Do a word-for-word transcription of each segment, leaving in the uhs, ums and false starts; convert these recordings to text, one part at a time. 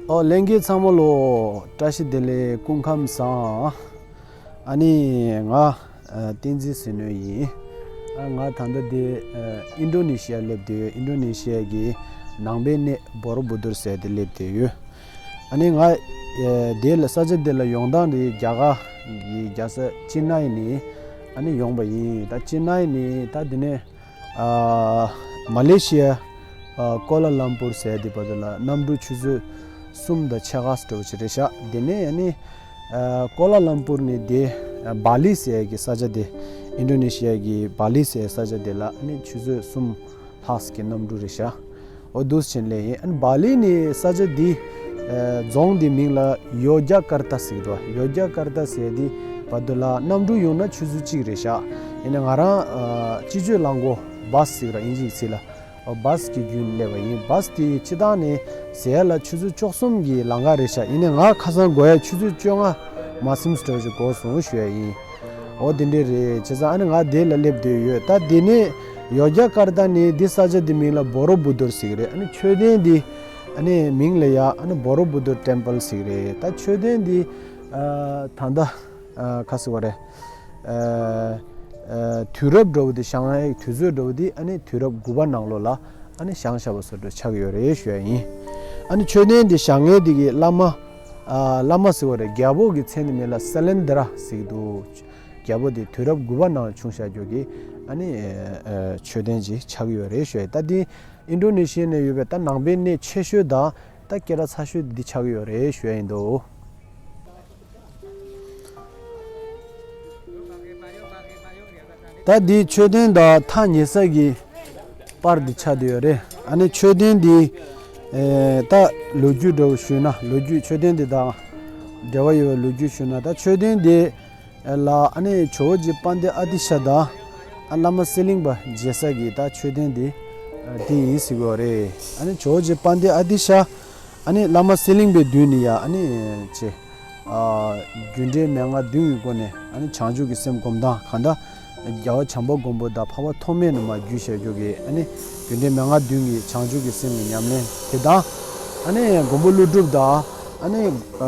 ཨོ་ལྷན་རྒྱས་ཚང་མ་ལོ། བཀྲ་ཤིས་བདེ་ལེགས། སྐུ་ཁམས་བཟང་། ཨ་ནི་ང་ཨ་བསྟན་འཛིན་ཟིལ་གནོན་ཡིན། ཨ་ང་ད་ལྟ་འདི་ཨ་ཨིན་ཌོ་ནེ་ཤི་ཡ་སླེབས་བསྡད་ཡོད། ཨིན་ཌོ་ནེ་ཤི་ཡ་གི་ནང་པའི་གནས་བོ་རོ་བུ་དུར་ཟེར་དེ་སླེབས་བསྡད་ཡོད། ཨ་ནི་ང་ཨ་དེ་ལ་ས་ཆ་དེ་ལ་ཡོང་སྟངས་དེ་རྒྱ་གར་གི་རྒྱལ་ས་ཅི་ནའི་ནས་ཨ་ནི་ཡོང་པ་ཡིན། ད་ཅི་ནའི་ནས་ད་དེ་ནས། ཨ་མ་ལེ་ཤི་ཡ་ཨ་ཀོ་ལ་ལམ་པུར་ཟེར་དེ་བར་དུ་ལ་གནམ་གྲུ་ཆུ་ཚོད་གསུམ་དང་ཕྱེད་ཀ་འདྲ་བོ་ཅིག་རེད་ཤག་དེ་ནས་ཨ་ནི་ཨ་ཀོ་ལ་ལམ་པུར་ནས་དེ་ཨ་བ་ལི་ཟེར་གི་ས་ཆ་དེ། ཨིན་ཌོ་ནེ་ཤི་ཡ་གི་བ་ལི་ཟེར་ས་ཆ་དེ་ལ་ཨ་ནི་ཆུ་ཚོད་གསུམ་ལྷག་གི་གནམ་གྲུ་རེད་ཤག་ཨོ་འདུག་སེ་ལས་ཡིན། ཨ་ནི་བ་ལི་ནི་ས་ཆ་འདི་ཨ་རྫོང་འདི་མིང་ལ་ཡོ་རྒྱ་ཀར་ཏ་ཟེར་གི་འདུག་ཡོ་རྒྱ་ཀར་ཏ་ཟེར་འདི་བར་དུ་ལ་གནམ་གྲུ་ཡོང་ན་ཆུ་ཚོད་གཅིག་རེད་ཤག་ཡིན་ན་ང་རང་ཨ་སྤྱི་སྤྱོད་རླངས་འཁོར་བཱས་ཟེར་གི་ར་ཨིན་ཇིའི་ཚིག་ལ། ཨོ་བཱས་ཀྱི་བརྒྱུད་ནས་སླེབས་པ་ཡིན། བཱས་དེ་སྤྱི་བཏང་ནས་ཟེར་ཡ་ལ་ཆུ་ཚོད་བཅུ་གསུམ་གྱི་ལམ་ཁ་རེད་ཤག་ཡིན་ན་ང་ཁ་སང་འགོར་ཡ་ཆུ་ཚོད་བཅོ་ལྔ་མ་ཟིན་འདྲ་བོ་ཅིག་འགོར་སོང་ཞུ་ཡ་ཡིན། འོ་དེ་འདྲས་རེད། བྱས་ཙང་ཨ་ནི་ང་དེ་ལ་སླེབས་བསྡད་ཡོད། ད་དེ་ནས་ཡོ་རྒྱ་ཀར་ཏ་ནས་འདི་ས་ཆ་འདི་མིང་ལ་བོ་རོ་བུ་དུར་ཟེར་གི་རེད། ཨ་ནི་མཆོད་རྟེན་འདི་ཨ་ནི་མིང་ལ་ཡ་ཨ་ནི་བོ་རོ་བུ་དུར་ཊེམ་པལ་ཟེར་གི་རེད། ད་མཆོད་རྟེན་འདི་ཨ་ད་ལྟ་ཨ་ག་ཟེར་བ་རེད། ཨ་ཨ་དུས་རབས་འདྲ་བོ་འདི་བཞེངས་ཡའི་དུས་ཚོད་འདྲ་བོ་འདི་ཨ་ནི་དུས་རབས་དགུ་པ་ནང་ལོགས་ལ་ཨ་ནི་བཞེངས་བཞག་པ་བཟོ་འདྲ་ཆགས་ཀྱི་ཡོད་རེད་ཞུ་ཡ་ཡིན། ཨ་ནི་མཆོད་རྟེན་འདི་བཞེངས་མཁན་འདི་གི་བླ་མ། ཨ་བླ་མ་ཟེར་བ་རེད། རྒྱལ་པོ་གི་མཚན་དེ་མིང་ལ་སེ་ལེན་དྲ་ཟེར་གི་འདུག་རྒྱལ་པོ་དེ་དུས་རབས་དགུ་པ་ནང་བྱུང་བཞག་རྒྱུ་གི་ཨ་ནི་ཨ་མཆོད་རྟེན་ཅིག་ཆགས་ཀྱི་ཡོད་རེད་ཞུ་ཡ། ད་འདི་ཨིན་ཌོ་ནེ་ཤི་ཡ་ནས་ཡོད་པའི་ད་ནང་པའི་གནས་ཆེ་ཤོས་དང་ད་སྐད་གྲགས་ཚ་ཤོས་འདི་ཆགས་ཀྱི་ཡོད་རེད་ཞུ་ཡ་ཡིན་འདུག་ད་འདི་མཆོད་རྟེན་དང་ཐག་ཉེ་ས་གི་པར་འདི་ཆགས་བསྡད་ཡོད་རེད། ཨ་ནི་མཆོད་རྟེན་འདི་ཨེ་ད་ལོ་རྒྱུས་འདྲ་བོ་ཞུས་ན་ལོ་རྒྱུས་མཆོད་རྟེན་འདི་དང་འབྲེལ་བ་ཡོད་པའི་ལོ་རྒྱུས་ཞུས་ན། ད་མཆོད་རྟེན་འདི་ལ་ཨ་ནི་ཇོ་བོ་རྗེ་དཔལ་ལྡན་ཨ་ཏི་ཤ་དང་ཨ་བླ་མ་གསེར་གླིང་པ་མཇལ་ས་གི་ད་མཆོད་རྟེན་འདི་འདི་ཡིན་ཟེར་གི་ཡོད་རེད། ཨ་ནི་ཇོ་བོ་རྗེ་དཔལ་ལྡན་ཨ་ཏི་ཤ་ཨ་ནི་བླ་མ་གསེར་གླིང་པའི་མདུན་ནས་ཡ་ཨ་ནི་ཅེ། ཨ་རྒྱུ་འབྲས་མན་ངག་བདུན་གྱི་སྒོ་ནས་ཨ་ནི་བྱང་ཆུབ་ཀྱི་སེམས་སྒོམ་སྟངས་གང་ལྟར་རྒྱལ་བ་བྱམས་པ་མགོན་པོ་དང་འཕགས་པ་ཐོགས་མེད་རྣམས་མར་བརྒྱུད་བཞག་རྒྱུ་གི་ཨ་ནི་རྒྱུ་འབྲས་མན་ངག་བདུན་གྱི་བྱང་ཆུབ་ཀྱི་སེམས་ཀྱི་ཉམས་ལེན་དེ་དང་། ཨ་ནི་མགོན་པོ་ཀླུ་སྒྲུབ་དང་ཨ་ནི་ཨ་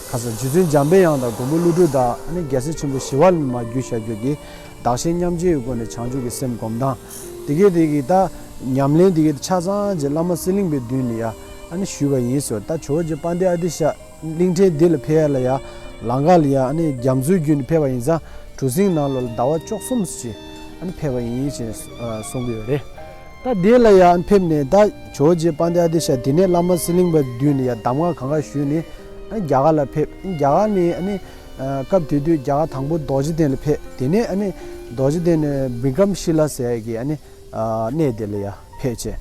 ཁ་ས་རྗེ་བཙུན་འཇམ་པའི་དབྱངས་དང་མགོན་པོ་ཀླུ་སྒྲུབ་དང་ཨ་ནི་རྒྱལ་སྲས་ཆེན་པོ་ཞི་བ་ལྷ་མར་བརྒྱུད་བཞག་རྒྱུ་གི་བདག་གཞན་མཉམ་བརྗེའི་སྒོ་ནས་བྱང་ཆུབ་ཀྱི་སེམས་སྒོམ་སྟངས་དེ་གའི་དེ་གི་ད་ཉམས་ལེན་དེ་གི་ཆ་ཚང་ཅིག་བླ་མ་གསེར་གླིང་པའི་མདུན་ནས་ཡ་ཨ་ནི་ཞུས་པ་ཡིན་ཟེར། ད་ཇོ་བོ་རྗེ་དཔལ་ལྡན་ཨ་ཏི་ཤ་གླིང་ཕྲན་འདི་ལ་ཕེབས་ཡ་ལ་ཡ་ལམ་ཁ་ལ་ཡ་ཨ་ནི་རྒྱ་མཚོའི་བརྒྱུད་ནས་ཕེབས་པ་ཡིན་ཙང་གྲུ་གཟིངས་ནང་ལོགས་ལ་ཟླ་བ་བཅུ་གསུམ་ཅིག་ཨ་ནི་ཕེབས་པ་ཡིན་ཞེས་གསུང་གི་ཡོད་རེད། ད་འདི་ལ་ཡ་ཕེབས་ནས་ད་ཇོ་བོ་རྗེ་དཔལ་ལྡན་ཨ་ཏི་ཤ་འདི་ནས་བླ་མ་གསེར་གླིང་པ་མདུན་ལ་ཡ་གདམས་ངག་གང་ག་ཞུས་ནས་ཨ་ནི་རྒྱ་གར་ལ་ཕེབས། རྒྱ་གར་ནས་ཨ་ནི་སྐབས་དེ་དུས་རྒྱ་གར་དང་པོ་རྡོ་རྗེ་གདན་ལ་ཕེབས། དེ་ནས་ཨ་ནི་རྡོ་རྗེ་གདན་ནས་བི་ཀྲམ་ཤི་ལ་ཟེར་ཡ་གི་ཨ་ནི་གནས་དེ་ལ་ཡ་ཕེབས་བྱས།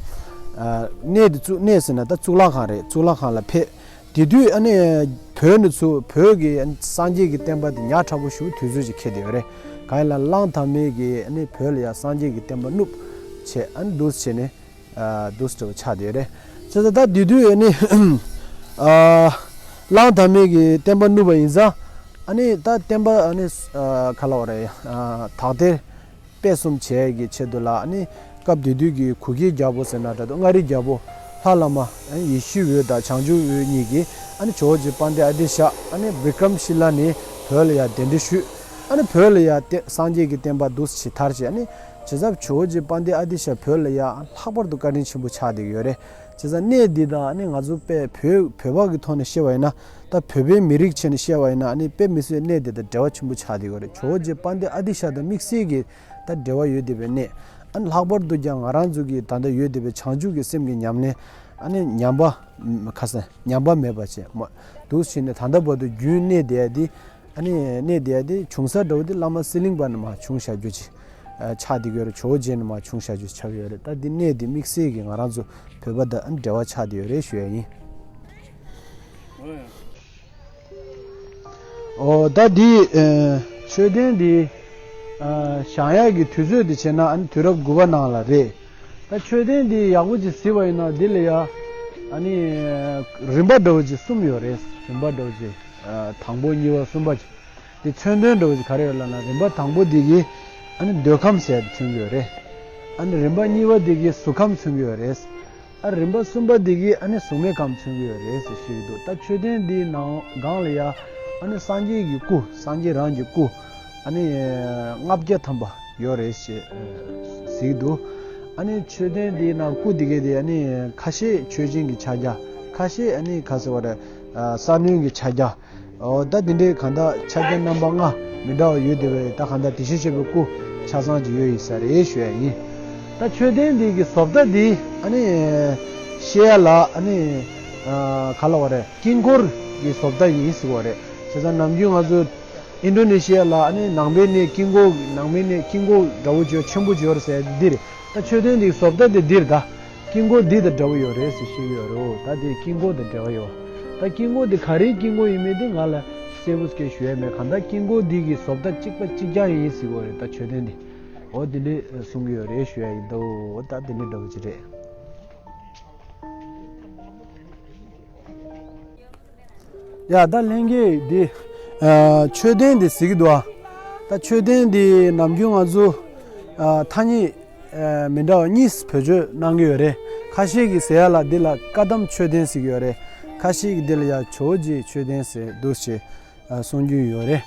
གནས་དེ་གཙུག་གནས་ཟེར་ན་ད་གཙུག་ལག་ཁང་རེད། གཙུག་ལག་ཁང་ལ་ཕེབས། དེ་དུས་ཨ་ནི་བོད་ནས་ཚུར་བོད་ཀྱི་སངས་རྒྱས་ཀྱི་བསྟན་པ་དེ་ཉག་ཕྲ་པོ་ཞིག་དུས་ཚོད་ཅིག་འཁེལ་བསྡད་ཡོད་རེད། གང་ཡིན་ལ་གླང་དར་མས་ཀྱིས་ཨ་ནི་བོད་ལ་ཡ་སངས་རྒྱས་ཀྱི་བསྟན་པ་བསྣུབས་བྱས་ཨ་ནི་འདུག་སེ་བྱས་ནས་འདུག་སེ་འདྲ་བོ་ཆགས་བསྡད་ཡོད་རེད། བྱས་ཙང་ད་དེ་དུས་ཨ་ནི་གླང་དར་མས་ཀྱིས་བསྟན་པ་བསྣུབས་པ་ཡིན་ཙང་ཨ་ནི་ད་བསྟན་པ་ཨ་ནི་ག་ལབ་དགོས་རེད། དག་ཐེར་སྤེལ་གསུམ་བྱེད་ཀྱི་ཆེད་དུ་ལ་ཨ་ནི་སྐབས་དེ་དུས་ཀྱི་གུ་གེ་རྒྱལ་པོ་ཟེར་ན་འདྲ་འདུག་མངའ་རིས་རྒྱལ་པོ་ལྷ་བླ་མ་ཡེ་ཤེས་འོད་དང་བྱང་ཆུབ་འོད་གཉིས་ཀྱིས་ཨ་ནི་ཇོ་བོ་རྗེ་དཔལ་ལྡན་ཨ་ཏི་ཤ་ཨ་ནི་བི་ཀྲམ་ཤི་ལ་ནས་བོད་ལ་ཡ་གདན་འདྲེན་ཞུས། ཨ་ནི་བོད་ལ་ཡ་སངས་རྒྱས་ཀྱི་བསྟན་པ་འདུག་སེ་ཇི་ལྟར་བྱས། ཨ་ནི་བྱས་ཙང་ཇོ་བོ་རྗེ་དཔལ་ལྡན་ཨ་ཏི་ཤ་བོད་ལ་ཡ་ལྷག་པར་དུ་བཀའ་དྲིན་ཆེན་པོ་ཆགས་བསྡད་ཀྱི་ཡོད་རེད། བྱས་ཙང་གནས་འདི་དང་ཨ་ནི་ང་ཚོ་དཔེ་བོད་བོད་པ་གི་ཐོག་ནས་བཤད་པ་ཡིན་ན་ད་བོད་པའི་མི་རིགས་ཆ་ནས་བཤད་པ་ཡིན་ན་ཨ་ནི་དཔེ་མི་སྲིད་གནས་འདི་དང་འབྲེལ་བ་ཆེན་པོ་ཆགས་བསྡད་ཀྱི་ཡོད་རེད། ཇོ་བོ་རྗེ་དཔལ་ལྡན་ཨ་ཏི་ཤ་དང་དམིགས་བསལ་གྱི་ད་འབྲེལ་བ་ཡོད་བསྡད་པའི་གནས། ཨ་ནི་ལྷག་པར་དུ་ཀྱང་ང་རང་ཚོ་གི་ད་ལྟ་ཡོད་བསྡད་པའི་བྱང་ཆུབ་ཀྱི་སེམས་ཀྱི་ཉམས་ལེན་ཨ་ནི་ཉམས་པ་ཁ་སང་ཉམས་པ་མེད་པ་བྱས་མ་འདུག་བྱས་ནས་ད་ལྟ་བར་དུ་རྒྱུན་གནས་བསྡད་ཡ་དེ་ཨ་ནི་གནས་བསྡད་ཡ་དེ་བྱུང་ས་འདྲ་བོ་དེ་བླ་མ་གསེར་གླིང་པ་ནས་མར་བྱུང་བཞག་རྒྱུ་ཅིག་ཆགས་བསྡད་ཀྱི་ཡོད་རེད། ཇོ་བོ་རྗེ་ནས་མར་བྱུང་བཞག་རྒྱུ་ཆགས་ཀྱི་ཡོད་རེད། ད་འདི་གནས་འདི་དམིགས་བསལ་གྱི་ང་རང་ཚོ་བོད་པ་དང་ཨ་ནི་འབྲེལ་བ་ཆགས་བསྡད་ཡོད་རེད་ཞུ་ཡ་ཡིན། ཨོ་ད་འདི་ཨ་མཆོད་རྟེན་འདི་ཨ་བཞེངས་ཡག་གི་དུས་ཚོད་འདི་བྱས་ན་ཨ་ནི་དུས་རབས་དགུ་པ་ནང་ལ་རེད། ད་མཆོད་རྟེན་འདི་ཡག་པོ་ཅིག་གཟིགས་པ་ཡིན་ན་འདི་ལ་ཡ་ཨ་ནི་རིམ་པ་འདྲ་བོ་ཅིག་གསུམ་ཡོད་རེད། རིམ་པ་འདྲ་བོ་ཅིག་ཨ་དང་པོ་གཉིས་པ་གསུམ་པ་ཅིག་འདི་མཚོན་དོན་འདྲ་བོ་ཅིག་ག་རེ་ཡོད་ལབ་ན་རིམ་པ་དང་པོ་འདི་གིས་ཨ་ནི་འདོད་ཁམས་ཟེར་ཡ་དེ་མཚོན་གྱི་ཡོད་རེད། ཨ་ནི་རིམ་པ་གཉིས་པ་འདི་གིས་གཟུགས་ཁམས་མཚོན་གྱི་ཡོད་རེད། ཨ་རིམ་པ་གསུམ་པ་འདི་གིས་ཨ་ནི་གཟུགས་མེད་ཁམས་མཚོན་གྱི་ཡོད་རེད་ཟེར་ཞུ་གི་འདུག་ད་མཆོད་རྟེན་འདིའི་ནང་སྒང་ལ་ཡ་ཨ་ནི་སངས་རྒྱས་ཀྱི་སྐུ། སངས་རྒྱས་རང་གི་སྐུ་ཨ་ནི་ལྔ་བརྒྱ་ཐམ་པ་ཡོད་རེད་ཞེས་གཟིགས་འདུག་ཨ་ནི་མཆོད་རྟེན་འདིའི་ནང་སྐུ་འདི་གས་དེ་ཨ་ནི་ཁ་ཤས་མཆོད་སྦྱིན་གྱི་ཕྱག་རྒྱ། ཁ་ཤས་ཨ་ནི་ག་ཟེར་བ་རེད། ས་གནོན་གྱི་ཕྱག་རྒྱ། འོ་ད་འདི་འདྲའི་གང་ལྟར་ཕྱག་རྒྱ་རྣམ་པ་ལྔ་མི་འདྲ་བ་ཡོད་དེ་བས། ད་གང་ལྟར་དེ་བཞིན་གཤེགས་པའི་སྐུ་ཆ་ཚང་ཅིག་ཡོད་ཡིན་ས་རེད་ཞུ་ཡ་ཡིན། ད་མཆོད་རྟེན་འདི་གི་བཟོ་ལྟ་འདི་ཨ་ནི་བཤད་ཡ་ལ་ཨ་ནི་ག་ལ་བ་རེད། དཀྱིལ་འཁོར་གྱི་བཟོ་ལྟ་ཡིན་ཟེར་བ་རེད། བྱས་ཙང་ནམ་རྒྱུན་ང་ཚོ་ཨིན་ཌོ་ནེ་ཤི་ཡ་ལ་ཨ་ནི་ནང་པའི་གནས་དཀྱིལ་འཁོར། ནང་པའི་གནས་དཀྱིལ་འཁོར་འདྲ་བོ་ཅིག་ཆེན་པོ་ཅིག་ཡོད་རེད་ཟེར་འདི་རེད། ད་མཆོད་རྟེན་འདི་གི་བཟོ་ལྟ་དེ་འདིར་ད། དཀྱིལ་འཁོར་འདི་དང་འདྲ་བོ་ཡོད་རེད་ཟེར་བཤད་ཀྱི་ཡོད་རེད། ད་དེ་དཀྱིལ་འཁོར་དང་འབྲེལ་བ་ཡོད། ད་དཀྱིལ་འཁོར་འདི་ག་རེའི་དཀྱིལ་འཁོར་ཡིན་མིན་དེ་ང་ལ་གསལ་པོ་སྐད་ཞུ་ཡ་མེད། གང་ལྟར་དཀྱིལ་འཁོར་འདི་གི་བཟོ་ལྟ་གཅིག་པ་གཅིག་རྐྱང་ཡིན་ཟེར་གྱི་ཡོད་རེད། ད་མཆོད་རྟེན་འདི་འོ་དེ་འདྲ་གསུང་གི་ཡོད་རེད་ཞུ་ཡ་ཡིན། ད་འོ་ད་དེ་འདྲ་འདྲ་བོ་ཅིག་རེད། ཡ་ད་ལྷན་རྒྱས་འདི་ཨ་མཆོད་རྟེན་འདི་གཟིགས་འདུག་ཨ། ད་མཆོད་རྟེན་འདི་ནམ་རྒྱུན་ང་ཚོ་ཨ་ཐ་སྙད་ཨ་མི་འདྲ་བ་གཉིས་བེད་སྤྱོད་གནང་གི་ཡོད་རེད། ཁ་ཤས་ཀྱིས་ཟེར་ཡ་ལ་འདི་ལ་བཀའ་གདམས་མཆོད་རྟེན་ཟེར་གྱི་ཡོད་རེད། ཁ་ཤས་ཀྱིས་འདི་ལ་ཡ་ཇོ་བོ་རྗེའི་མཆོད་རྟེན་ཟེར་འདུག་ཅེས་ཨ་གསུང་རྒྱུ་ཡོད་རེད།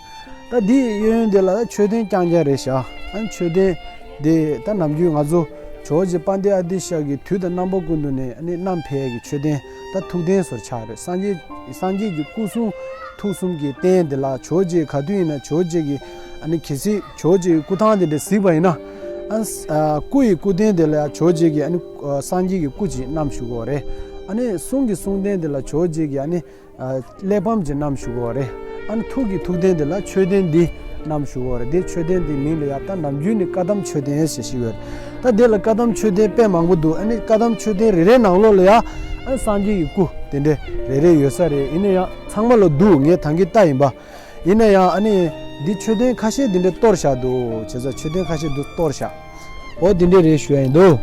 ད་འདི་གཡས་གཡོན་འདི་ལ་མཆོད་རྟེན་རྐྱང་རྐྱང་རེད་ཤག་ཨ་མཆོད་རྟེན་འདི་ད་ནམ་རྒྱུན་ང་ཚོ་ཇོ་བོ་རྗེ་དཔལ་ལྡན་ཨ་ཏི་ཤ་གིས་དུས་དང་རྣམ་པ་ཀུན་ཏུ་ནས་ཨ་ནི་བསྣམས་ཕེབས་ཡས་ཀྱི་མཆོད་རྟེན། ད་ཐུགས་རྟེན་ཟེར་ཆགས་རེད། སངས་རྒྱས་སངས་རྒྱས་ཀྱི་སྐུ་གསུང་ཐུགས་གསུམ་གྱི་རྟེན་འདི་ལ་ཇོ་བོ་རྗེ་ག་དུས་ཡིན་ན་ཇོ་བོ་རྗེ་གི་ཨ་ནི་གལ་སྲིད་ཇོ་བོ་རྗེ་གི་སྐུ་ཐང་དེ་འདྲ་གཟིགས་པ་ཡིན་ན། ཨ་ཨ་སྐུ་ཡི་སྐུ་རྟེན་དེ་ལ་ཇོ་བོ་རྗེ་གི་ཨ་ནི་ཨ་སངས་རྒྱས་ཀྱི་སྐུ་ཅིག་བསྣམས་བཞུགས་ཡོད་རེད། ཨ་ནི་གསུང་གི་གསུང་རྟེན་དེ་ལ་ཇོ་བོ་རྗེ་གི་ཨ་ནི་ཨ་གླེགས་བམ་ཅིག་བསྣམས་བཞུགས་ཡོད་རེད། ཨ་ནི་ཐུགས་ཀྱི་ཐུགས་རྟེན་དེ་ལ་མཆོད་རྟེན་འདི་བསྣམས་བཞུགས་ཡོད་རེད། དེ་མཆོད་རྟེན་དེའི་མིང་ལ་ཡ་ད་ནམ་རྒྱུན་ནས་བཀའ་གདམས་མཆོད་རྟེན་ཞེས་བཤད་ཡོད་རེད། ད་དེ་ལ་བཀའ་གདམས་མཆོད་རྟེན་དཔེ་མང་པོ་འདུག་ཨ་ནི་བཀའ་གདམས་མཆོད་རྟེན་རེ་རེའི་ནང་ལོགས་ལ་ཡ་ཨ་ནི་སངས་རྒྱས་ཀྱི་སྐུ་དེ་འདྲ་རེ་རེ་ཡོད་ས་རེད། ཡིན་ན་ཡང་ཚང་མ་ལ་འདུག་ངས་ད་གིན་ལྟ་ཡིན་པ། ཡིན་ན་ཡང་ཨ་ནི་འདི་མཆོད་རྟེན་ཁ་ཤས་འདི་འདྲ་གཏོར་བཞག་འདུག་བྱས་ཙང་མཆོད་རྟེན་ཁ་ཤས་འདུག་གཏོར་བཞག་འོ་འདི་འདྲ་རེད་ཞུ་ཡ་ཡིན་འདུག